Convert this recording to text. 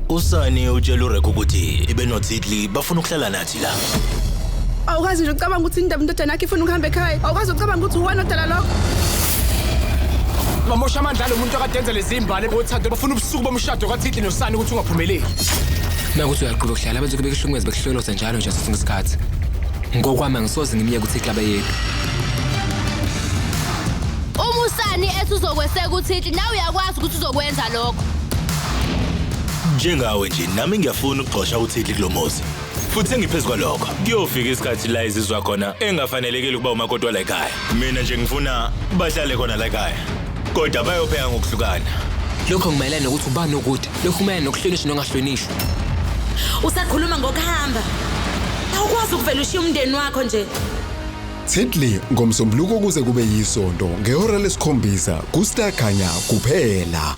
Usani utshela uRek ukuthi ibenoTitli bafuna ukuhlala nathi la. Awukwazi nje ukucabanga ukuthi indaba indodana yakho ifuna ukuhamba ekhaya. Awukwazi ukucabanga ukuthi uwena odala lokho. Bamosha amandla lo muntu akade enza lezi zimbali ngothando bafuna ubusuku bomshado kaThitli nosani ukuthi ungaphumeleli. Nakuthi uyaqhubeka ukuhlala benze kube kuhlukumeza bekuhloloza njalo nje sonke isikhathi. Ngokwami angisoze ngimyeke uThitli abe yedwa. Uma usani ethi uzokweseka uThitli nawe uyakwazi ukuthi uzokwenza lokho. Njengawe nje nami ngiyafuna ukugxosha uThitli kulo muzi. Futhi sengiphezu kwalokho. Kuyofika isikhathi la izizwa khona engafanelekile ukuba umakoti wala ekhaya. Mina nje ngifuna bahlale khona la ekhaya. Kodwa bayopheka ngokuhlukana. Lokho ngimayelana nokuthi ubani okude. Lokhu kumayelana nokuhlonishwa nongahlonishwa. Usakhuluma ngokuhamba. Awukwazi ukuvela ushiye umndeni wakho nje. Titli ngoMsombuluko kuze kube yisonto ngehora lesikhombisa kuStar Khanya kuphela.